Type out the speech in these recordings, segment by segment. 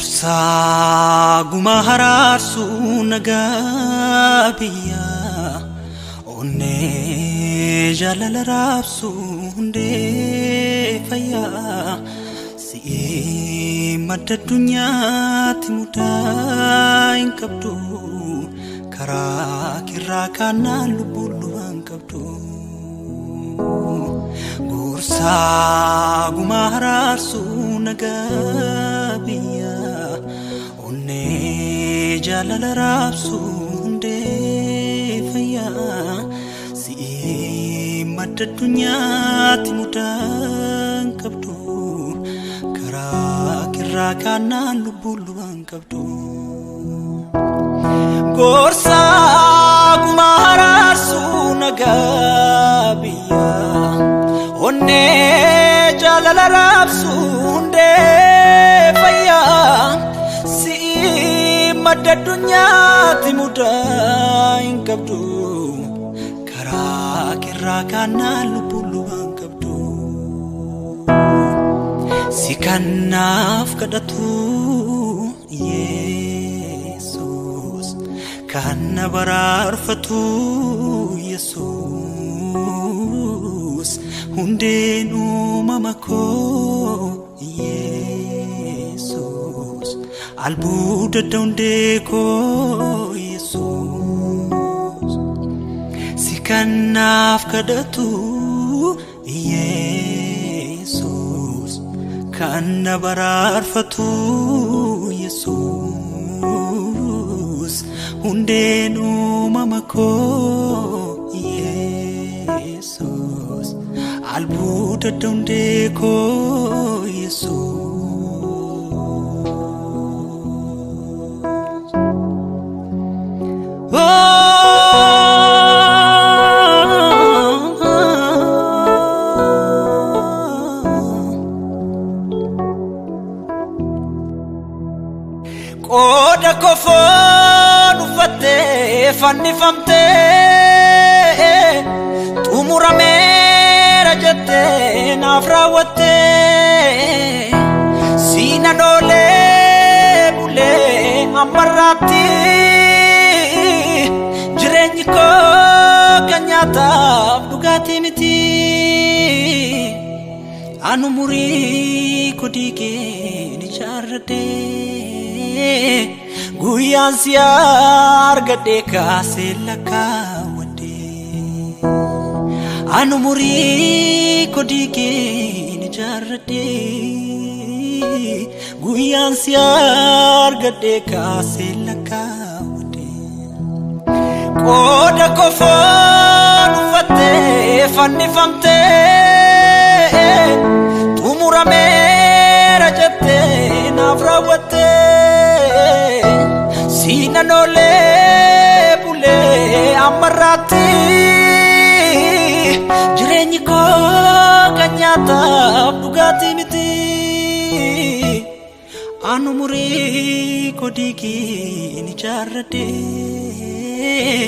Gorsaa gumaa haraarsuu nagaa biyyaa onnee jaalala raabsuu hundee fayyaa si'ee madda addunyaatti mudaa hin qabdu karaa kirraa kaanaan lubbuun lubaan qabdu. Gorsaa gumaa haraarsuu nagaa biyyaa onnee jaalala raabsuu hundee fayyaa si'ee madda addunyaatti mudaa hin qabdu karaa kirraa kaanaan lubbuun lubaan qabdu. Gorsaa gumaa haraarsuu nagaa biyyaa onnee jaalala raabsuu hundee fayyaa si'ii madda addunyaatti mudaa hin qabdu karaa kirraa kaanaan lubbuun lubaan qabdu. Si kanaaf kadhatu Yesuus kan na baraarfatu Yesuus hundeen uumama koo Yesuus albuuda hundee koo Yesuus si kanaaf kadhatu Yesuus kan na baraarfatu Yesuus hundeen uumama koo Yesuus albuuda hundee koo Yesuus. Qooda kofoon uffattee fannifamtee xumurameera jettee naaf raawwattee siinan oolee bulee ammarraatti jireenyi koo kan nyaataaf dhugaatii miti. Anu murii kodii keen ijaarradhee guyyaan si argadhee kaasee lakkaawwadhee. Anu murii kodii keen ijaarradhee guyyaan si argadhee kaasee lakkaawwadhee. Qooda kofoon uffattee fannifamtee xumurameera jettee naaf raawwattee siinan oolee bulee ammarraatti jireenyi koo kan nyaataaf dhugaatii miti. Anu murii kodii keen ijaarradhee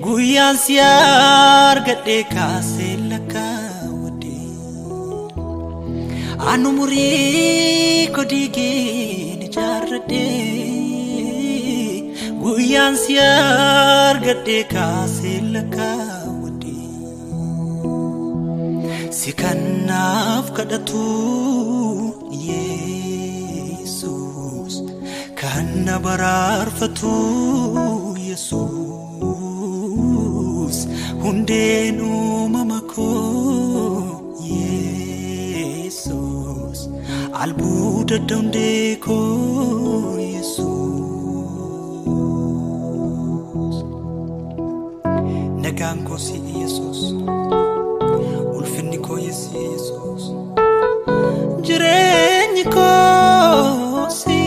guyyaan si argadhee kaasee lakkaawwadhee. Anu murii kodii keen ijaarradhee guyyaan si argadhee kaasee lakkaawwadhee. Si kanaaf kadhatu Yesuus kan na baraarfatu Yesuus hundeen uumama koo Yesuus albuuda hundee koo Yesuus. Nagaan koo si Yesuus, ulfinni koo si Yesuus, jireenyi koo si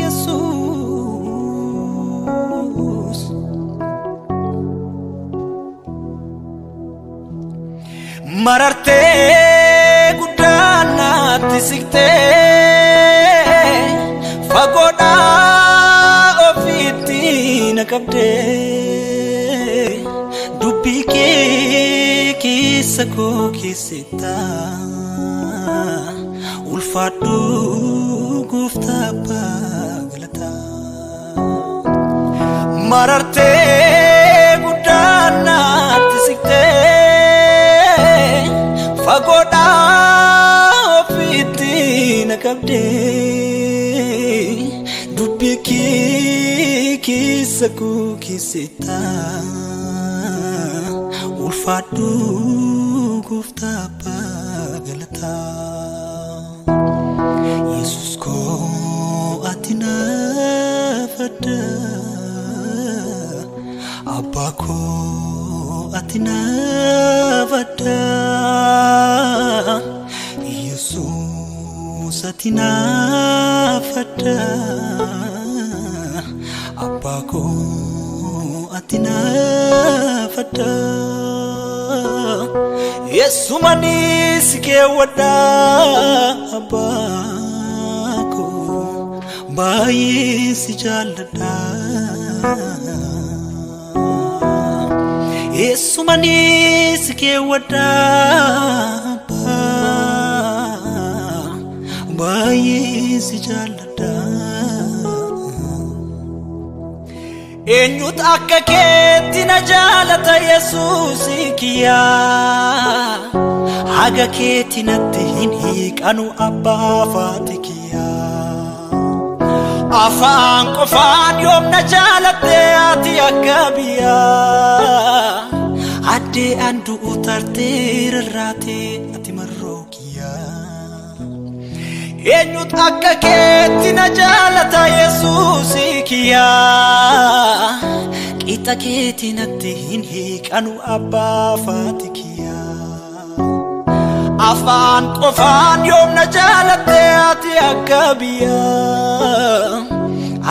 Marartee guddaa naatti siqtee fagoodhaa ofiitti na qabdee dubbii kee keessa koo keessetta ulfaadhu gooftaa abbaa galataa. Marartee guddaa naatti siqtee fagoodhaa ofiitti na qabdee dubbii kee keessa koo keessetta ulfaadhu gooftaa abbaa galataa. Yesus koo ati naaf adda, Abbaa koo ati naaf adda, Yesus ati naaf adda, Abbaa koo ati naaf adda. Yesumanis keewwadha abbaa koo baay'ee si jaalladha. Yesumanis keewwadha abbaa baay'ee si jaalladha. Eenyutu akka keetti na jaalata Yesuus kiyyaa haga keetti natti hin hiiqanu abbaa faati kiyyaa. Afaan qofaan yoom na jaalatte ati akka biyyaa addee an du'u tartee rarraatee ati marroo kiyyaa. Eenyutu akka keetti na jaalata Yesuus kiyyaa qixa keetti natti hin hiiqanu abbaa faati kiyyaa. Afaan qofaan yoom na jaalatte ati akka biyyaa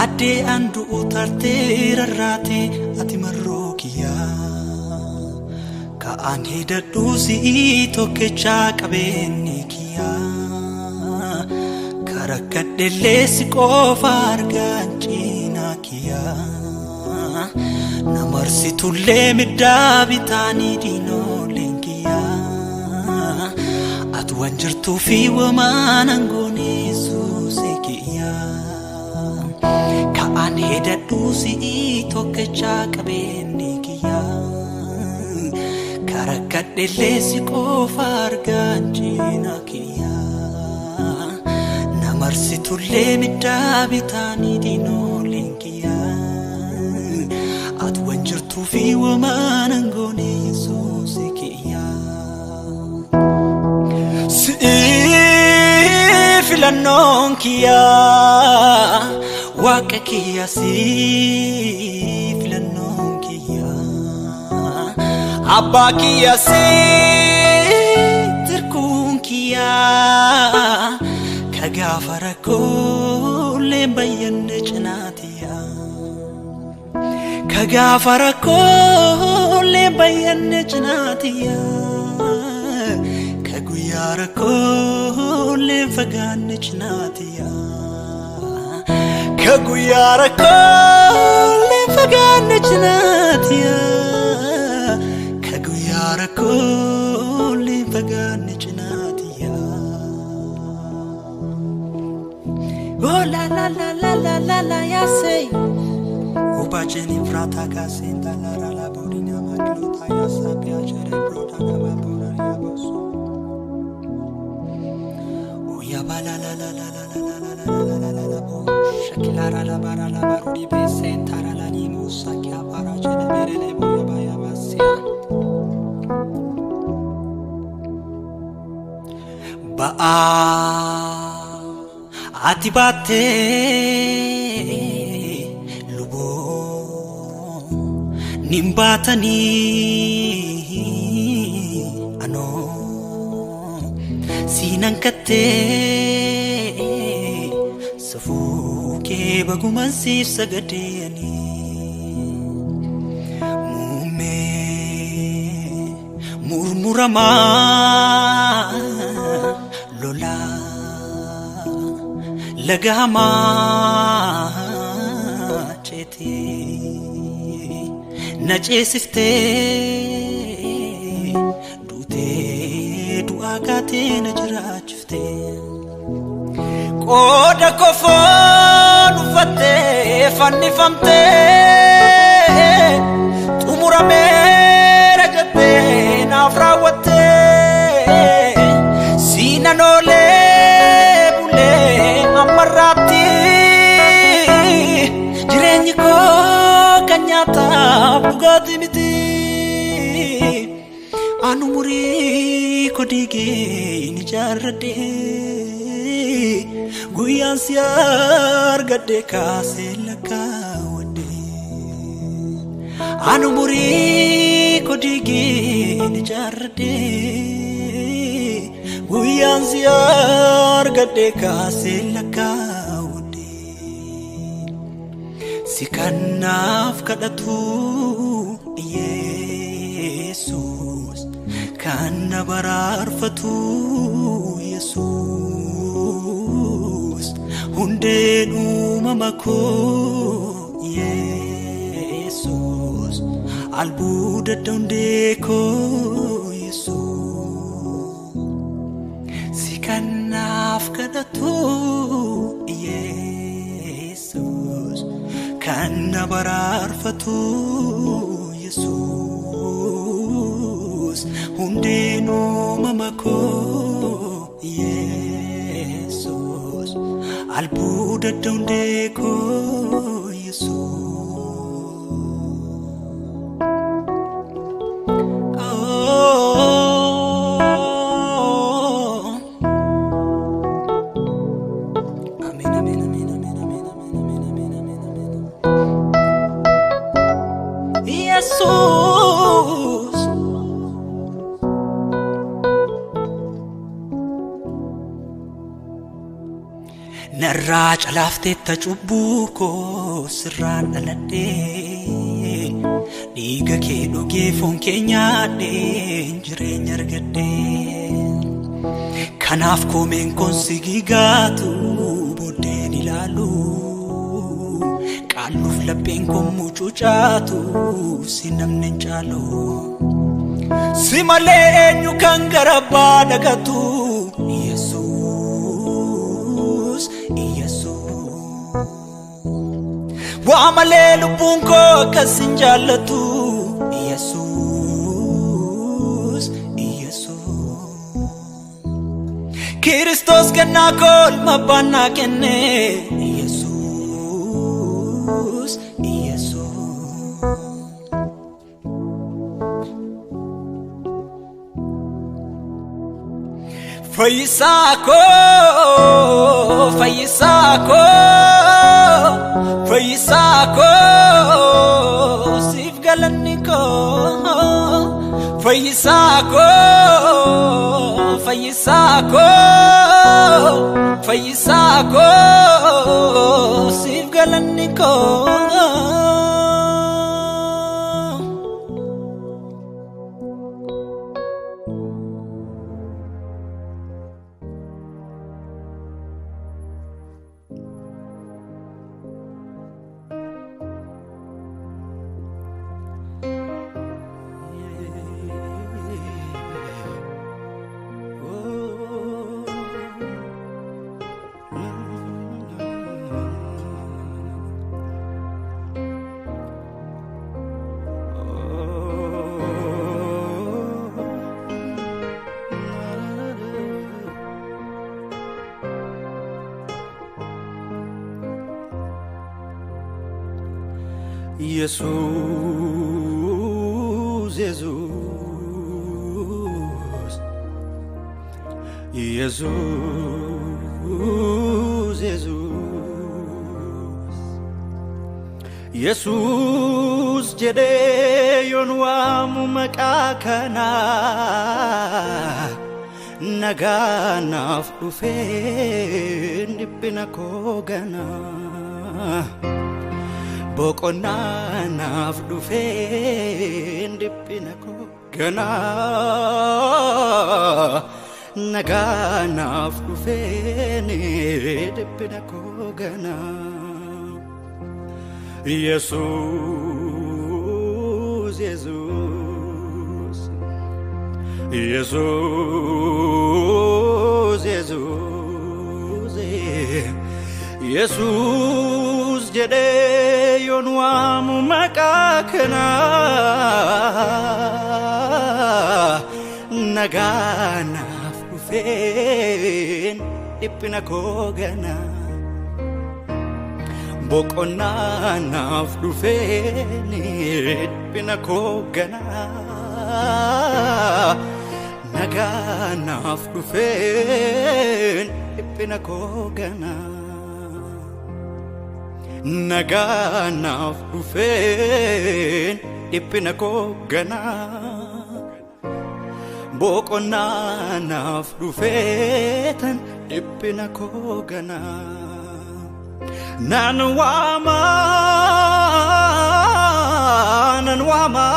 addee an du'u tartee rarraatee ati marroo kiyyaa. Ka'aan hidhadhu si'ii tokkichaa qabeenyi kiyyaa. Karakadhellee si qofa argaan cinaa kiyyaa. Namarsitullee middaa bitaanii diinoleen kiyyaa. Ati waan jirtuu fi wamaan aangoon Yesuus kiyyaa. Ka'aan hidhadhu si'ii tokkichaa qabeenyi kiyyaa. Karakadhellee si qofa argaan cinaa kiyyaa. Namarsitullee middaa bitaanii diinoleen kiyyaa. Ati waan jirtuu fi wamaan aangoon Yesuus kiyyaa. Si'ii filannoon kiyyaa waaqa kiyyaa si'ii filannoon kiyyaa abbaa kiyyaa si'ii tirkuun kiyyaa ka gaafa rakkoolee bayyanne cinaatiyyaa. Ka gaafa rakkoolee bayyanne cinaatiyyaa. Ka guyyaa rakkoolee fagaanne cinaatiyyaa. Ka guyyaa rakkoolee fagaanne cinaatiyyaa. Ka guyyaa rakkoolee fagaanne cinaatiyyaa. Oh la la la la la la la ya say. Upacheni frata kasenta la la la bodina maklota ya sapia chere broda kama bora ya bosu. Oya ba la la la la la la la la la la la la la bo. Shakila la bara la barudi besenta la la ni musa kya para chere mere le boya ba ya basia. Ba'aa ati baattee luboo nin baatanii anoo siinan kattee safuu kee baguman siif sagadeeyanii muummee Xumuramaa lolaa laga hamaa ceetee na ceesiftee duutee du'aa kaatee na jiraachiftee qooda kofoon uffattee fannifamtee xumurameera jettee naaf raawwattee siinan oolee bulee ammarraatti jireenyi koo kan nyaataaf dhugaatii miti anu umurii koo diigee hin ijaarradhe guyyaan si argadhe kaasee lakkaawwadhe anu umurii koo diigee hin ijaarradhe guyyaan si argadhe kaasee lakkaawwadhe si kanaaf kadhatu Yesuus kan na baraarfatu Yesuus hundeen uumama koo Yesuus albuuda hundee koo Yesuus si kanaaf kadhatu Yesuus kan na baraarfatu Yesuus hundeen uumama koo Yesuus albuuda hundee koo Yesuus. Oh. Amen, amen, amen, amen, amen, amen, amen, amen, amen, amen. Yesuus. Narraa calaafteetta cubbuu koo sirraan dhaladhee dhiiga kee dhugee foon kee nyaadhee jireenya argadhee kanaaf koomeen koon si gigaatu booddeen ilaalu qaalluuf lapheen koon mucucaatu si namni hin caalu si malee eenyu kan gara abbaa dhagatu Yesuus Yesuus waa malee lubbuun koo akkas hin jaallatu Yesuus Yesuus Kiristoos kennaa koo ilma abbaan naa kenne Yesuus Yesuus. Fayyisaa koo, fayyisaa koo, fayyisaa koo, siif galanni koo. Fayyisaa koo, fayyisaa koo, fayyisaa koo, siif galanni koo. Yesuus, Yesuus, Yesuus, Yesuus. Yesuus jedhee yoon waamu maqaa kanaa nagaa naaf dhufee dhiphina koo ganaa. Boqonnaa naaf dhufee dhiphina koo Ganaa nagaa naaf dhufeen dhiphina koo ganaa. Yesuus, Yesuus, Yesuus, Yesuus, Yesuus jedhee yoon waamu maqaa kanaa nagaa naaf dhufeen dhiphina koo ganaa. Boqonnaa naaf dhufeen dhiphina koo ganaa. Nagaa naaf dhufeen dhiphina koo ganaa. Nagaa naaf dhufeen dhiphina koo ganaa. Boqonnaa naaf dhufeetan dhiphina koo ganaa. Nan waama, nan waama,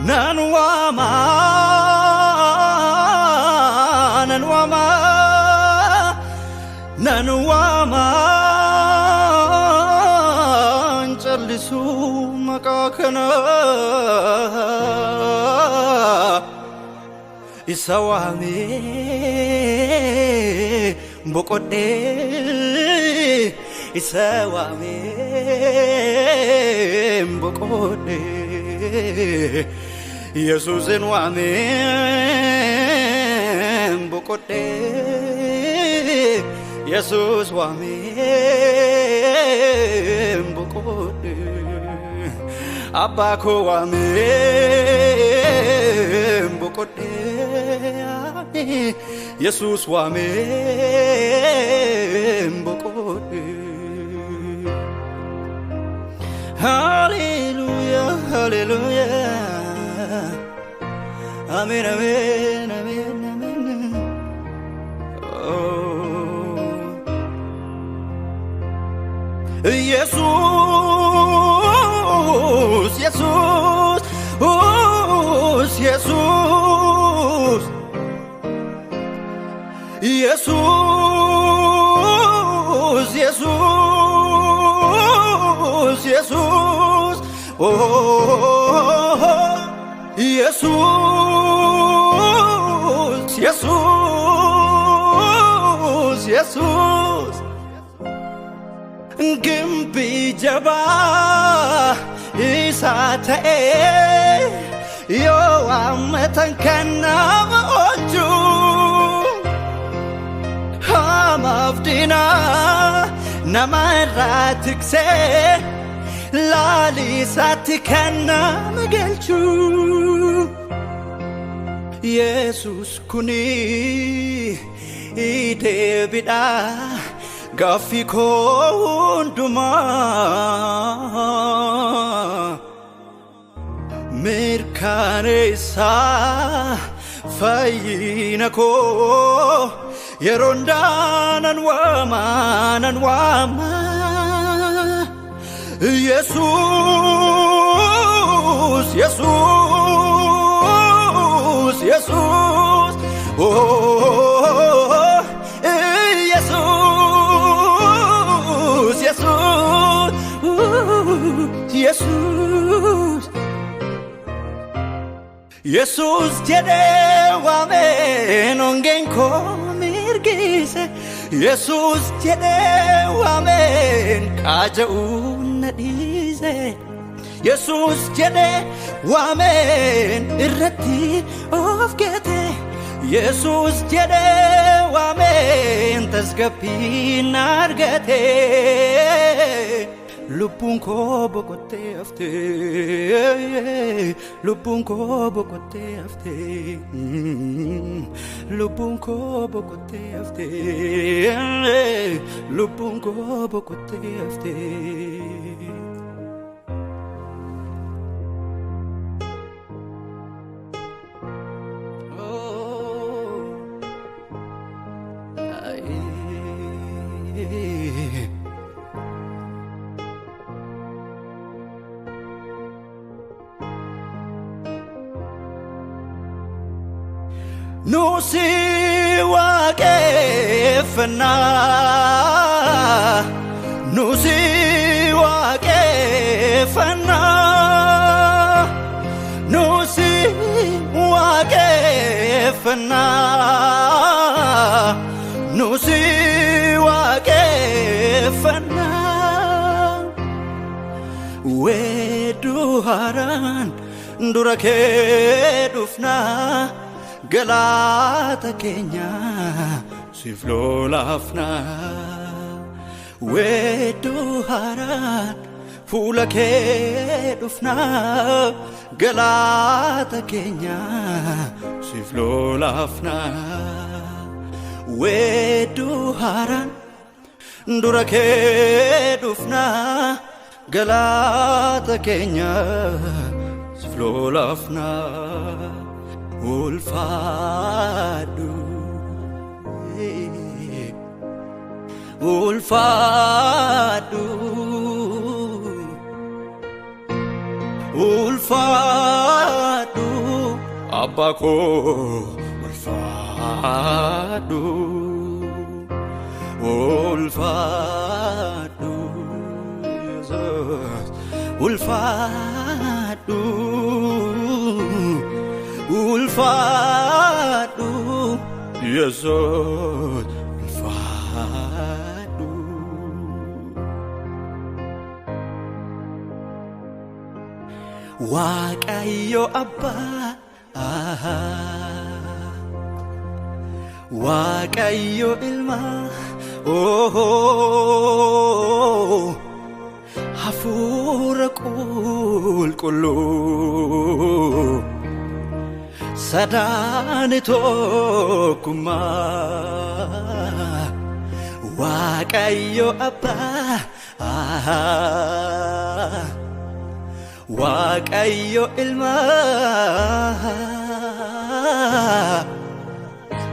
nan waama, nan waama, nan waama, callisu maqaa kana. Isa waamee boqodhee, isa waamee boqodhee, Yesuusin waamee boqodhee, Yesuus waamee boqodhee, Abbaa koo waamee boqodhee, Yesuus waamee boqodhee. Hallelujah, hallelujah. Amen, amen, amen, amen. Oh. Yesuus, Yesuus, Yesuus, Yesuus, Yesuus, Yesuus, oh, Yesuus, Yesuus, Yesuus. Gimbii jabaa isaa ta'ee yoo waammatan kan nama oolchu, hamaaf diinaa nama irraa tiksee laalisaatti kan nama galchu. Yesuus kuni deebiidha gaaffii koo hundumaa. Mirkaneessaa fayyina koo yeroo hundaa nan waama, nan waama. Yesuus, Yesuus, Yesuus, oh, Yesuus, Yesuus, Yesuus. Yesuus jedhee waameen ongeen koo mirgise. Yesuus jedhee waameen qaaja'uu na dhiise. Yesuus jedhee waameen irratti of gate. Yesuus jedhee waameen tasgabbii na argate. Lubbuun koo boqottee haftee, lubbuun koo boqottee haftee, lubbuun koo boqottee haftee, lubbuun koo boqottee haftee. Oh, ay. Nusi waaqeffannaa, nusi waaqeffannaa, nusi waaqeffannaa, nusi waaqeffannaa. Weedduu haaraan dura kee dhufnaa, galata keenya siif lolaafnaa. Weedduu haaraan fuula kee dhufnaa, galata keenya siif lolaafnaa. Weedduu haaraan dura kee dhufnaa, galata keenya siif lolaafnaa. Ulfaadhu, ulfaadhu, ulfaadhu, abbaa koo ulfaadhu, ulfaadhu, Yesuus ulfaadhu, ulfaadhu, Yesuus ulfaadhu. Waaqayyo abbaa, Waaqayyo ilma, hafuura qulqulluu, sadaani tokkummaa. Waaqayyo abbaa, Waaqayyo ilma,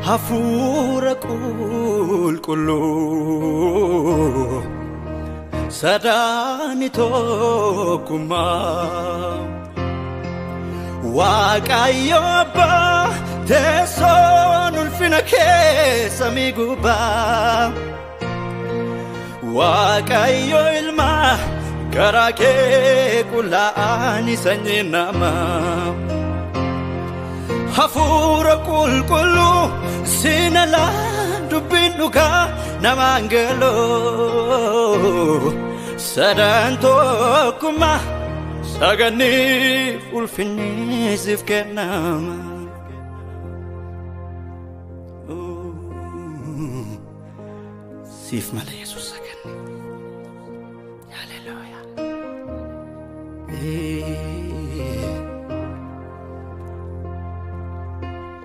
hafuura qulqulluu, sadaani tokkummaa. Waaqayyo abbaa, teessoon ulfina kee samii gubbaa. Waaqayyo ilma, karaa kee qullaan sanyii namaa. Hafuura qulqulluu, sinalaa dubbiin dhugaa namaan galoo. Sadan tokkummaa, saganniif ulfinni siif kennama. Siif mala Yesuus saganni. Haleluuyaa.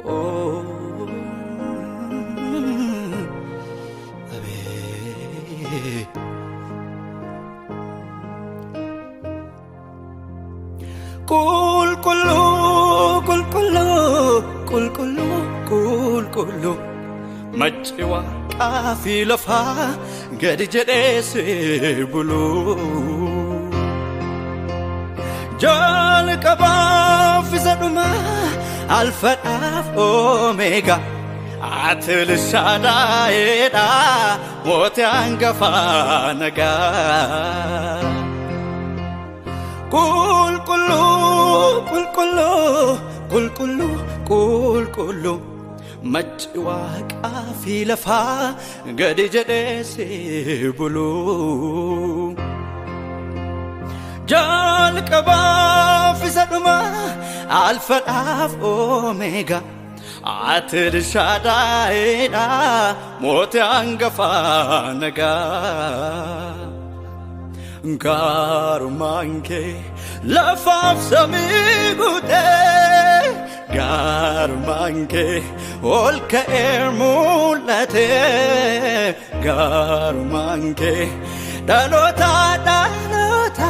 Oh, abeet. Qulqulluu, qulqulluu, qulqulluu, qulqulluu. Macci waaqaa fi lafaa gadi jedhee si bulu. Jalqabaaf isa dhumaa, alfadhaaf omeegaa. Ati Elshaadaayiidha, mootii hangafaa nagaa. Qulqulluu, qulqulluu, qulqulluu, qulqulluu. Macci waaqaa fi lafaa gadi jedhee si bulu. Jalqabaaf isa dhumaa, alfadhaaf omeegaa. Ati Elshaadaayiidha, mootii hangafaa nagaa. Gaarummaan kee lafaaf samii guutee, gaarummaan kee ol ka'ee mul'atee, gaarummaan kee dhaloota dhaloota,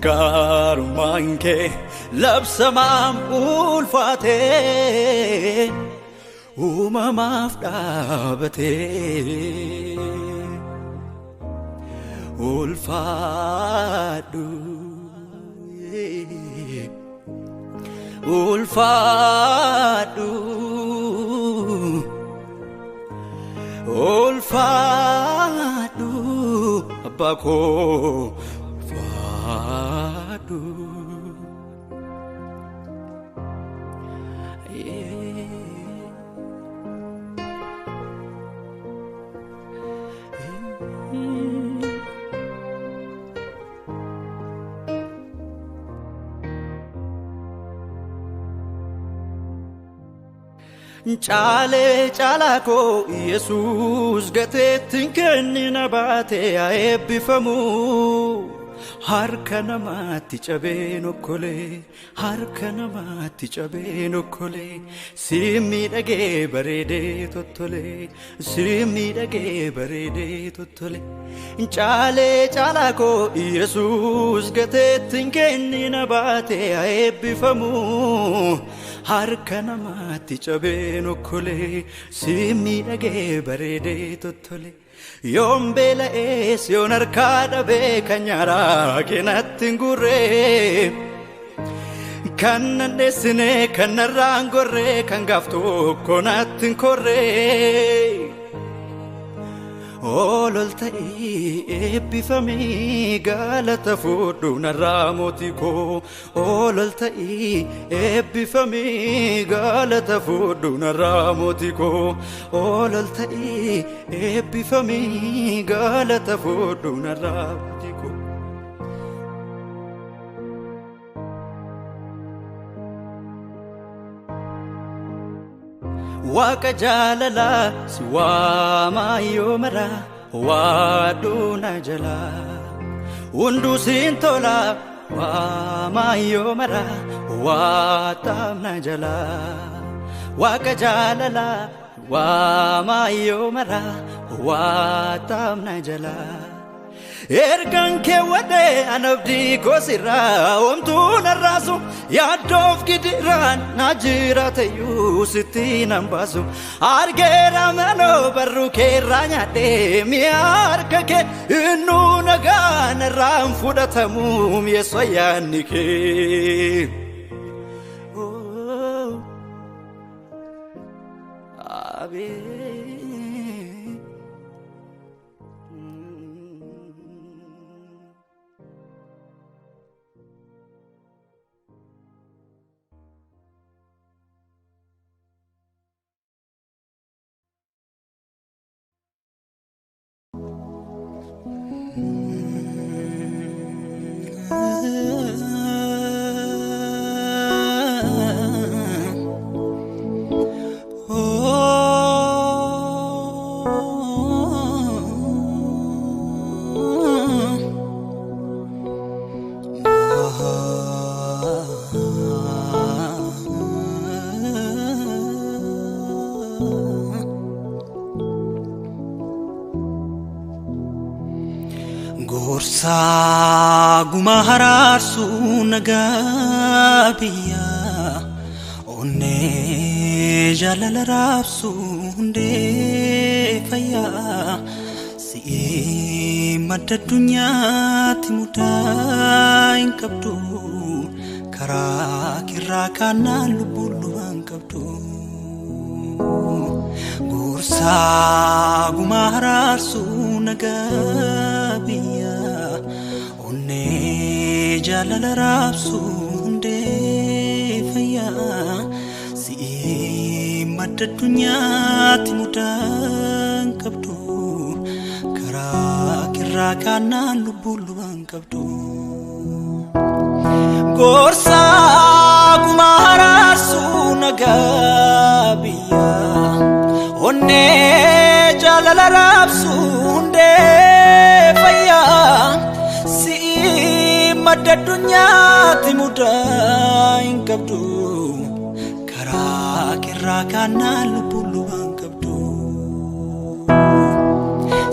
gaarummaan kee labsamaan ulfaatee uumamaaf dhaabatee. Ulfaadhu, ulfaadhu, Ulfaadhu abbaa koo ulfaadhu. Caalee caalaa koo Yesuus gateettiin kennina baatee haa eebbifamu. Harka namaatti cabeen okkolee, harka namaatti cabeen okkolee, si miidhagee bareedee tottolee, si miidhagee bareedee tottolee. Caalee caalaa koo Yesuus gateettiin kennina baatee haa eebbifamu. Harka namaatti cabeen okkolee, si miidhagee bareedee tottolee. Yoon beela'ees yoon harkaa dhabee kan nyaaraa keenatti hin gurree. Kan nan dheessine kan narraan gorree kan gaaf tokko natti hin korree. Olol ta'ii eebbifamii galata fudhu narraa mootii koo. Olol ta'ii eebbifamii galata fudhu narraa mootii koo. Olol ta'ii eebbifamii galata fudhu narraa mootii koo. Waaqa jaalalaa si waamaa yoo maraa waadhuu na jalaa. Hunduu siin tolaa waamaa yoo maraa waataam na jalaa. Waaqa jaalalaa waamaa yoo maraa waataam na jalaa. Ergaan keewwadhee anabdii kosirraa homtuu narraasu yaaddoof gidiraan na jiraateyyuu sitti nan baasu. Argeera maloo barruu keerraa nyaadhee mi'a harka kee innuu nagaa narraan fudhatamu mi'eessu ayyaanni kee. Abee. Gorsaa gumaa haraarsuu nagaa biyyaa onnee jaalala raabsuu hundee fayyaa si'ee madda addunyaatti mudaa hin qabdu karaa kirraa kaanaan lubbuun lubaan qabdu. Gorsaa gumaa haraarsuu nagaa biyyaa onnee jaalala raabsuu hundee fayyaa si'ee madda addunyaatti mudaa hin qabdu karaa kirraa kaanaan lubbuun lubaan qabdu. Gorsaa gumaa haraarsuu nagaa biyyaa onnee jaalala raabsuu hundee fayyaa si'ii madda addunyaatti mudaa hin qabdu karaa kirraa kaanaan lubbuun lubaan qabdu.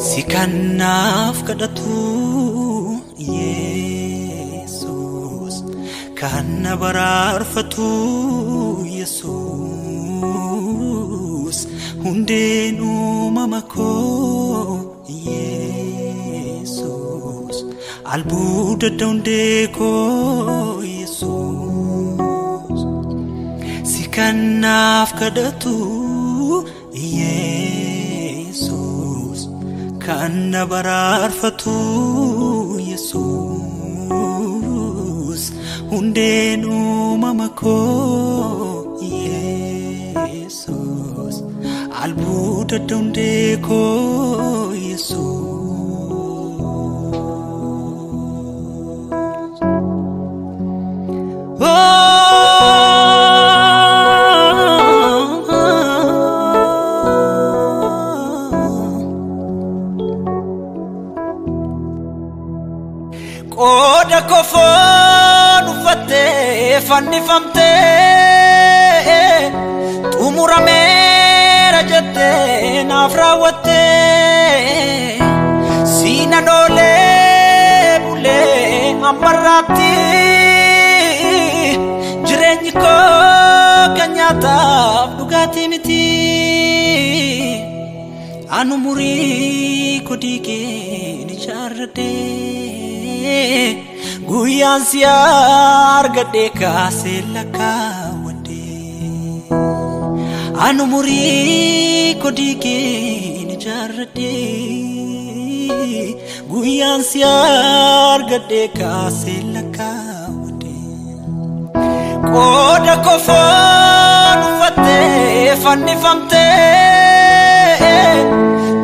Si kanaaf kadhatu Yesuus kan na baraarfatu Yesuus hundeen uumama koo Yesuus albuuda hundee koo Yesuus si kanaaf kadhatu Yesuus Kan na baraarfatu Yesuus, hundeen uumama koo Yesuus, albuuda hundee koo Yesuus. Qooda kofoon uffattee fannifamtee xumurameera jettee naaf raawwattee siinan oolee bulee ammarraatti jireenyi koo kan nyaataaf dhugaatii miti. Anu murii kodii kee ijaarradhee guyyaan si argadhee kaasee lakkaawwadhee. Anu murii kodii kee ijaarradhee guyyaan si argadhee kaasee lakkaawwadhee. Qooda kofoon uffattee fannifamtee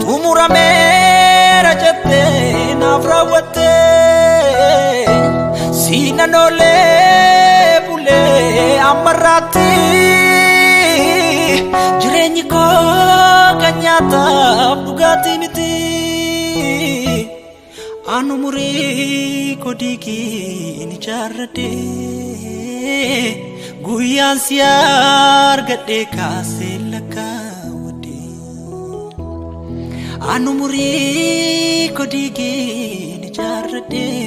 xumurameera jettee naaf raawwattee siinan oolee bulee ammarraatti jireenyi koo kan nyaataaf dhugaatii miti. Anu murii kodii kee ijaarradhee guyyaan si argadhee kaasee lakkaawwadhee. Anu murii kodii kee ijaarradhee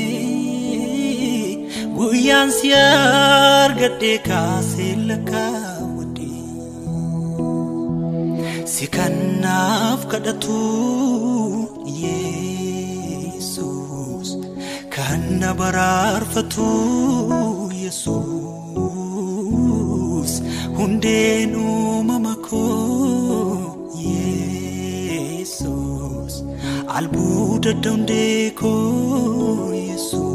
guyyaan si argadhee kaasee lakkaawwadhee. Si kanaaf kadhatu Yesuus, kan na baraarfatu Yesuus, hundeen uumama koo Yesuus, albuuda hundee koo Yesuus.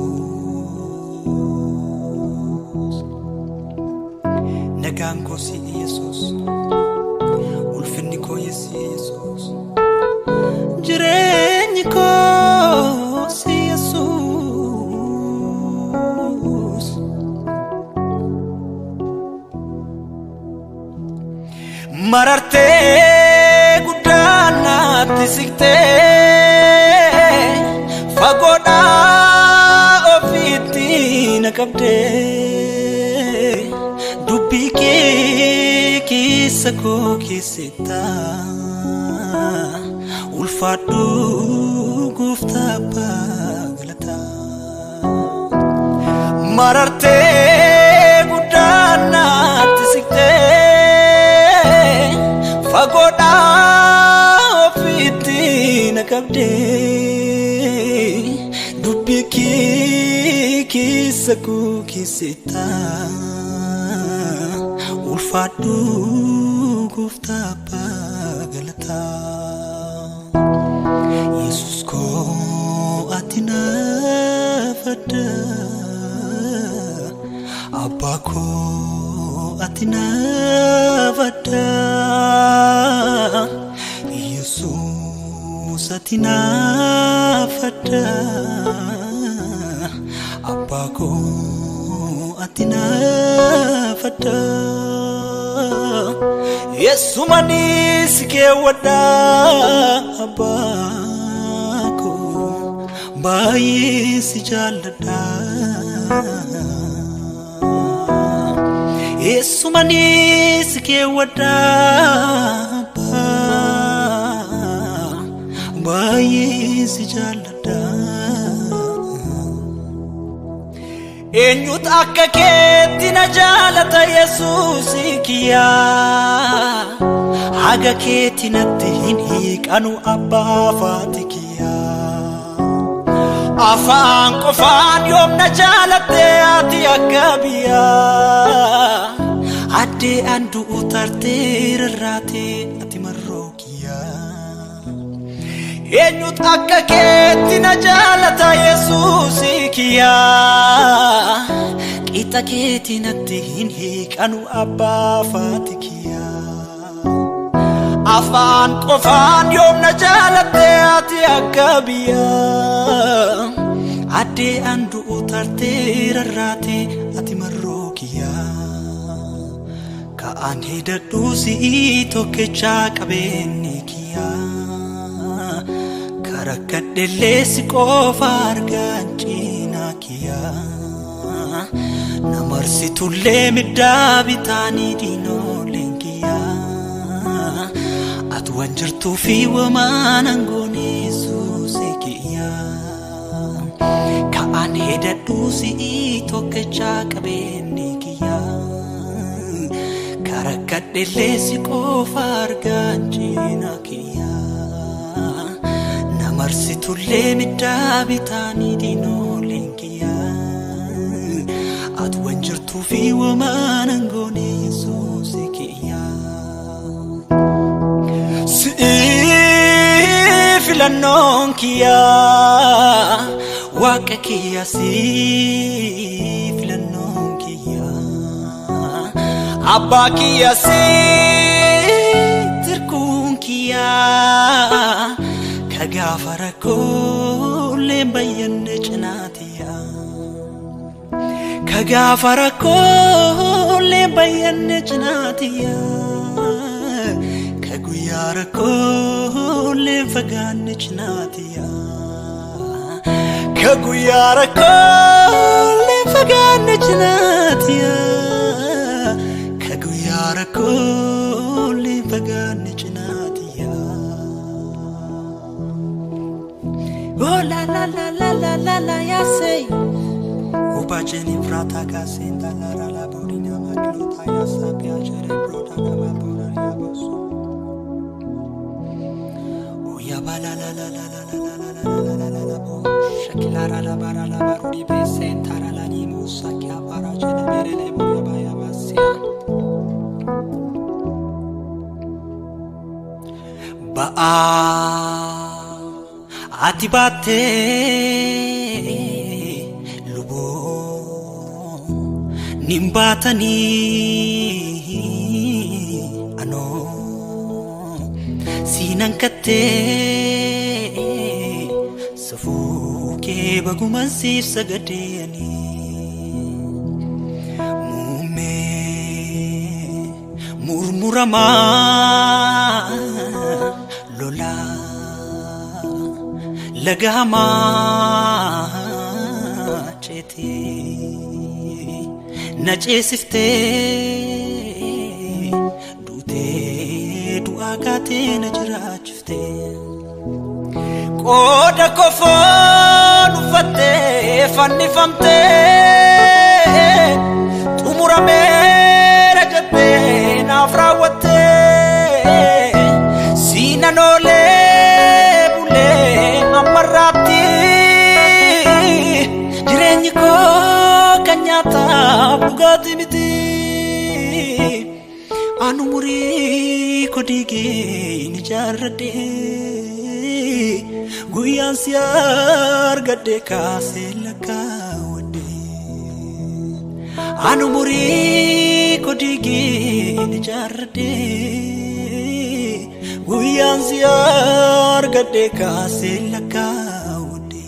Nagaan koo si Yesuus, ulfinni koo si Yesuus, jireenyi koo si Yesuus. Marartee guddaa naatti siqtee fagoodhaa ofiitti na qabdee dubbii kee keessa koo keessetta ulfaadhu gooftaa abbaa galataa. Marartee guddaa naatti siqtee fagoodhaa ofiitti na qabdee dubbii kee keessa koo keessetta ulfaadhu gooftaa abbaa galataa. Yesuus koo ati naaf adda, Abbaa koo ati naaf adda, Yesuus ati naaf adda, Abbaa koo ati naaf adda. Yesumanis keewwadha abbaa koo baay'ee si jaalladha. Yesumanis keewwadha abbaa baay'ee si jaalladha. Eenyutu akka keetti na jaalata Yesuus kiyyaa, haga keetti natti hin hiiqanu abbaa faati kiyyaa. Afaan qofaan yoom na jaalatte ati akka biyyaa, addee an du'u tartee rarraatee ati marroo kiyyaa. Eenyutu akka keetti na jaalata Yesuus kiyyaa. Qixa keetii natti hin hiiqanu abbaa faati kiyyaa. Afaan qofaan yoom na jaalatte ati akka biyyaa. Addee an du'u tartee rarraate ati marroo kiyyaa. Ka'aan hidhadhu si'ii tokkichaa qabeenyi kiyyaa. Karakadhellee si qofa argaan cinaa kiyyaa. Namarsitullee middaa bitaanii diinooleen kiyyaa. Ati waan jirtuu fi wamaan aangoon Yesuus kiyyaa. Ka'aan hidhadhu si'ii tokkichaa qabeenyi kiyyaa. Karakadhellee si qofa argaan cinaa kiyyaa. Namarsitullee middaa bitaanii diinooleen kiyyaa. Ati waan jirtuu fi wamaan aangoon Yesuus kiyyaa. Si'ii filannoon kiyyaa. Waaqa kiyyaa si'ii filannoon kiyyaa. Abbaa kiyyaa si'ii tirkuun kiyyaa. Ka gaafa rakkoolee bayyanne cinaatiyyaa. Ka gaafa rakkoolee bayyanne cinaatiyyaa. Ka guyyaa rakkoolee fagaanne cinaatiyyaa. Ka guyyaa rakkoolee fagaanne cinaatiyyaa. Ka guyyaa rakkoolee fagaanne cinaatiyyaa. Oh la la la la la la la ya say. Ubajeni vrata kasenda la la la borina maklota ya sapia chere broda kama bora ya bosu. Oya ba la la la la la la la la la la la la la bo. Shakila la bara la barudi besen tara la ni musa kya para chere berele boya ba ya basia. Ba'a ati baattee luboo nin baatanii anoo siinan kattee safuu kee baguman siif sagadeeni muummee murmuramaa lolaa laga hamaa ceetee na ceesiftee duutee du'aa kaatee na jiraachiftee qooda kofoon uffattee fannifamtee xumurameera jettee naaf raawwattee siinan oolee bulee ammarraatti jireenyi koo kan nyaataaf dhugaatii miti. Anu umurii koo diigee ni jaarradhe guyyaan si argadhe kaasee lakkaawwadhe. Anu umurii koo diigee ni jaarradhe guyyaan si argadhe kaasee lakkaawwadhe.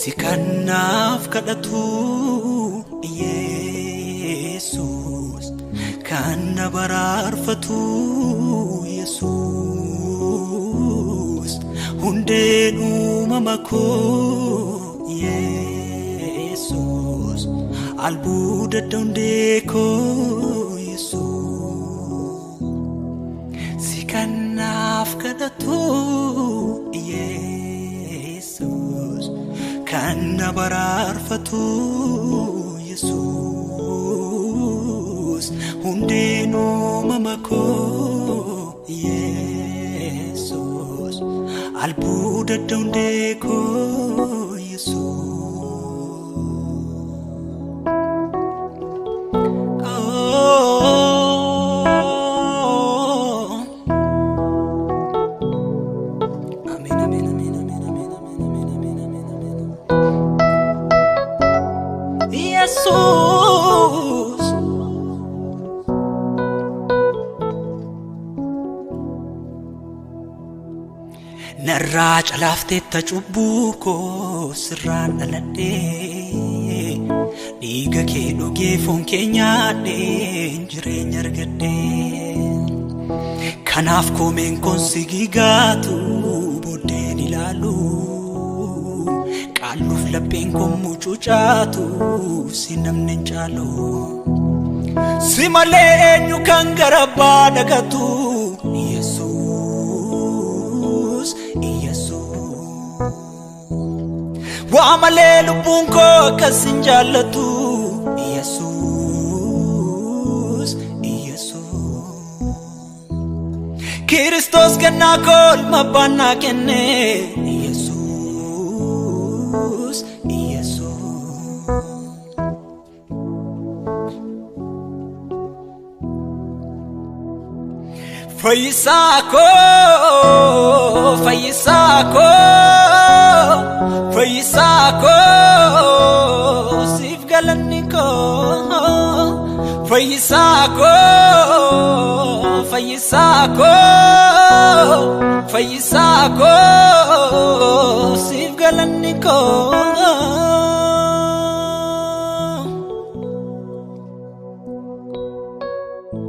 Si kanaaf kadhatu Yesuus kan na baraarfatu Yesuus hundeen uumama koo Yesuus albuuda hundee koo Yesuus si kanaaf kadhatu Yesuus kan na baraarfatu Yesuus hundeen uumama koo Yesuus albuuda hundee koo Yesuus. Oh. Ameen, ameen, ameen, ameen, ameen, ameen, ameen, ameen, ameen, ameen. Yesuus. Narraa calaafteetta cubbuu koo sirraan dhaladhee, dhiiga kee dhugee foon kee nyaadhee jireenya argadhee. Kanaaf koomeen koon si gigaatu booddeen ilaalu, qaalluuf lapheen koon mucucaatu si namni hin caalu. Si malee eenyu kan gara abbaa dhaqatu? Yesuus, Yesuus. Waa malee lubbuun koo akkas hin jaallatu. Yesuus, Yesuus. Kiristoos kennaa koo ilma abbaan naa kenne. Yesuus, Yesuus. Fayyisaa koo, fayyisaa koo, fayyisaa koo, siif galanni koo. Fayyisaa koo, fayyisaa koo, fayyisaa koo, siif galanni koo.